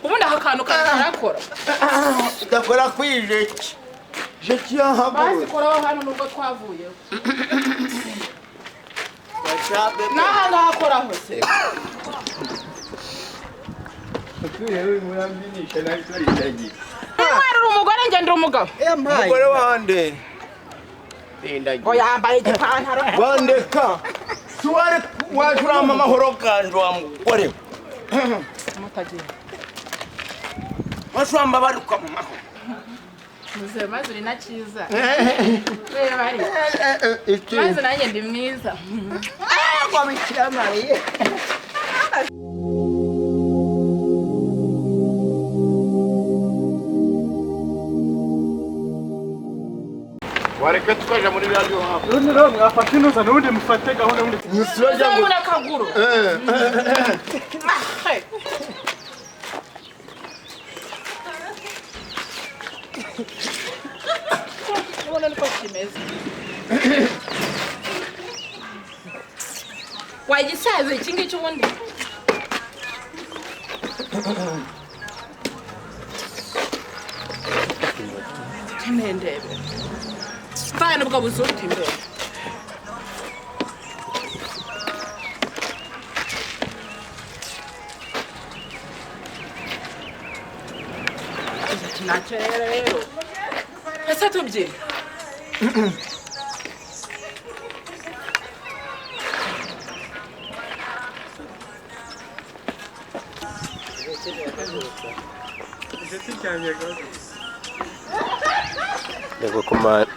Ubundi aka kantu karakora. Udakora kwijeki jeki yahagurutse. Basi koraho hano nubwo twavuyeho. N'aha ngaha koraho se. Intwari uri umugore, njye ndi umugabo. Umugore wande. Ngo yambaye igipantaro. Wandeka siware waje urampa amahoro ganje wa mugore. Mutagenda. Waje urampa baruka mu mahoro. Muzehe, maze uri na cyiza. Reba ari. Maze nanjye ndi mwiza. Wareka tukaja muri radiyo hafi. Urundi rero mwafata inuza n'ubundi mufate gahunda ubundi. Uzamura akaguru. Ah, hey. Ubona niko kimeze. Wagisaza iki ngiki ubundi? Temeye ndebe. Mvana ubwo buzuti imbere. Iki nacyo rero. Ese tubyine. Yego kumana.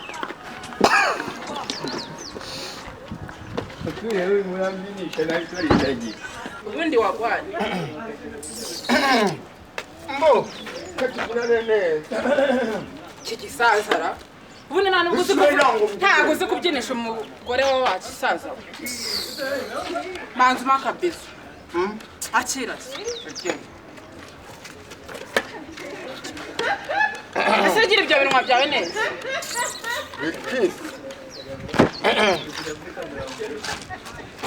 Ubundi wagwanye. Mbo katugurane neza. Iki gisazara. Ubundi nta nubwo uzi ntabwo uzi kubyinisha umugore wawe wakisaza we. Manza umpe akabizo. Akira se. Ese gira ibyo binwa byawe neza.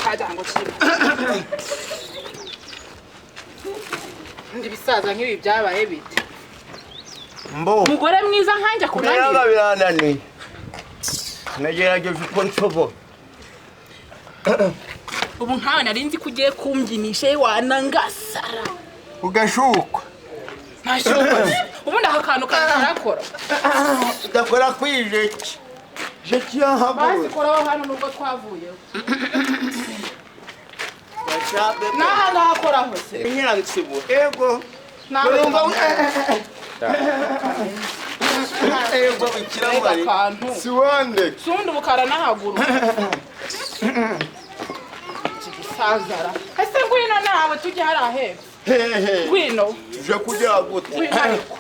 Kagira ngo kibe. Ndi bisaza nk'ibi byabaye bite? Mbo Umugore mwiza nkanjye kunaga akunaniye. birananiye, nagerageje uko nshoboye. Ubu nkawe nari nzi ko ugiye kumbyinisha wanangasara. Ugashukwa. Ntashyuka. Ubundi aka kantu karakora. Udakora kwijeki jeki yahagurutse. Basi koraho hano nubwo twavuyeho. N'aha ngaha koraho se. Nyiransibo ego. Nawe urumva ego bikira Mbega Mariya. akantu. Siwande. Si ubundi ubukara n'ahaguru. Iki gisazara. Ese ngwino nawe tujye hariya hepfo. Hehe. Ngwino. Uje kugira gute? Ngwino ariko.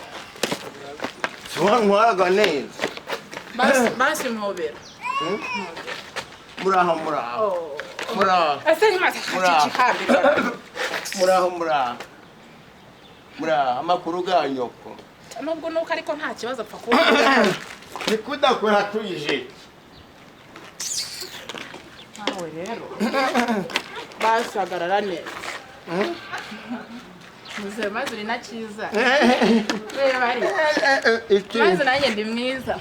Siwantwaraga neza. Basi basi mpobera. Muraho muraho. Muraho. Ese ntimaze Muraho. kikihambira. Muraho muraho. Muraho amakuru ga nyoko. Nubwo nuko ariko nta kibazo apfa kuba. Niko udakora tuyijeki. Nawe rero. Basi hagarara neza. Muzehe, maze uri na cyiza. Reba ari. Maze nanjye ndi mwiza.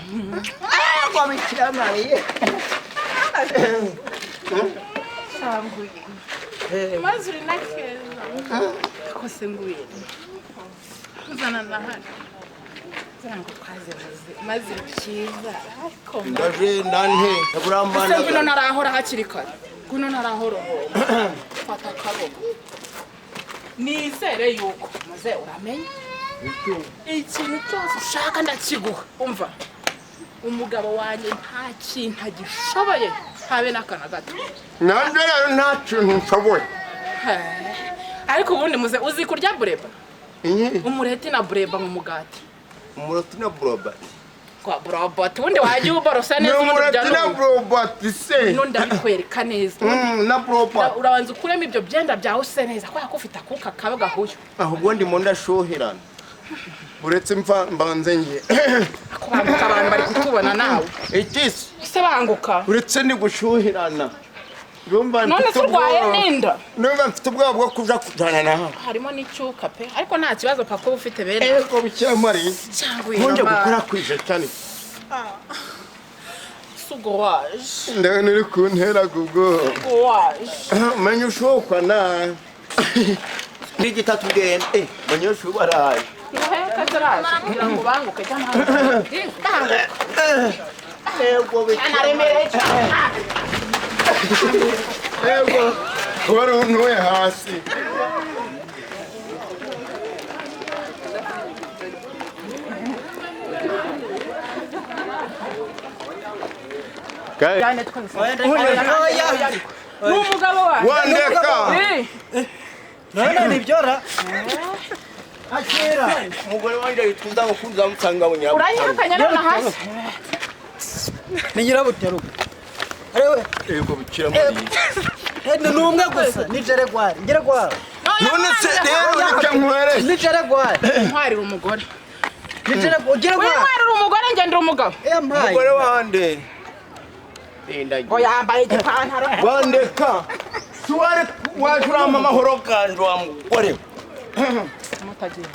Maze uri na keza. Kose ngwino. Uzana na hano. Uzana ngo twaze maze uri cyiza. Ariko Ndagenda nte ese burambana. ngwino ntarahora hakiri kare. Ngwino ntarahora. Fata akaboko. Nizere yuko maze uramenye ikintu cyose ushaka ndakiguha. Umva, umugabo wanjye nta kintu agishoboye habe n'akana gato. Nanjye rero nta kintu nshoboye. Ariko ubundi muze uzi kurya bureba? Inyi Umureti na bureba mu mugati. Umureti na burobati. Kwa burobati ubundi wajya uborosa Ni neza ubundi umureti urya na n'ubu. burobati se. Nundi ndabikwereka neza. Na burobati. Urabanza ukuremo ibyo byenda byawe use neza kubera ko ufite akuka kabi gahuye. Ahubwo ndimo ndashuhirana. Uretse mva mbanze ngiye. Ako banguka abantu bari kutubona nawe. Ikisi Ese banguka. uretse ni gushuhirana. Ndumva None mfite se urwaye ubwoba. n'inda? Ndumva mfite ubwoba bwo kuja kujana nawe. Harimo n'icyuka pe, ariko nta kibazo, papa uba ufite bene. Ego Bikira Mariya. Cyangwa Nkunje gukora kwije cyane. Sugo waje. Ndabona uri kuntera ubwoba. Sugo waje. Menya ushokwa nabi. N'igita tugenda. Banyeshuri baraye. Nguhe kazaraje kugira ngo ubanguke cyangwa banguka. Ego Bikira. Anaremereye cyane. Ego. Wari untuye hasi. Cyane twese. Ni umugabo wawe. Wandeka. None nibyora akira. Umugore wanjye yitwa ngo kuza musanga mu nyabutare. Uranyirukanye none hasi. Ni nyirabuteruka arewe. Ego Bikira Mariya. Ni umwe gusa, ni Jeregwari Ngeregwari. None se rero reka nkwereke. Ni Jeregwari. Ntwarira umugore. Ni Jeregwari Geregwari. Wintwarira umugore, ngendera umugabo. Yampaye. Umugore wande. Ngo yambaye igipantaro. Wandeka. Suware waje urampa amahoro ganje wa mugore. Mutagira.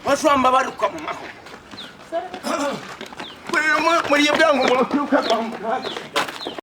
Waje uramba baruka mu mahoro. Muri iyo bwangu murakiruka kwa muganga.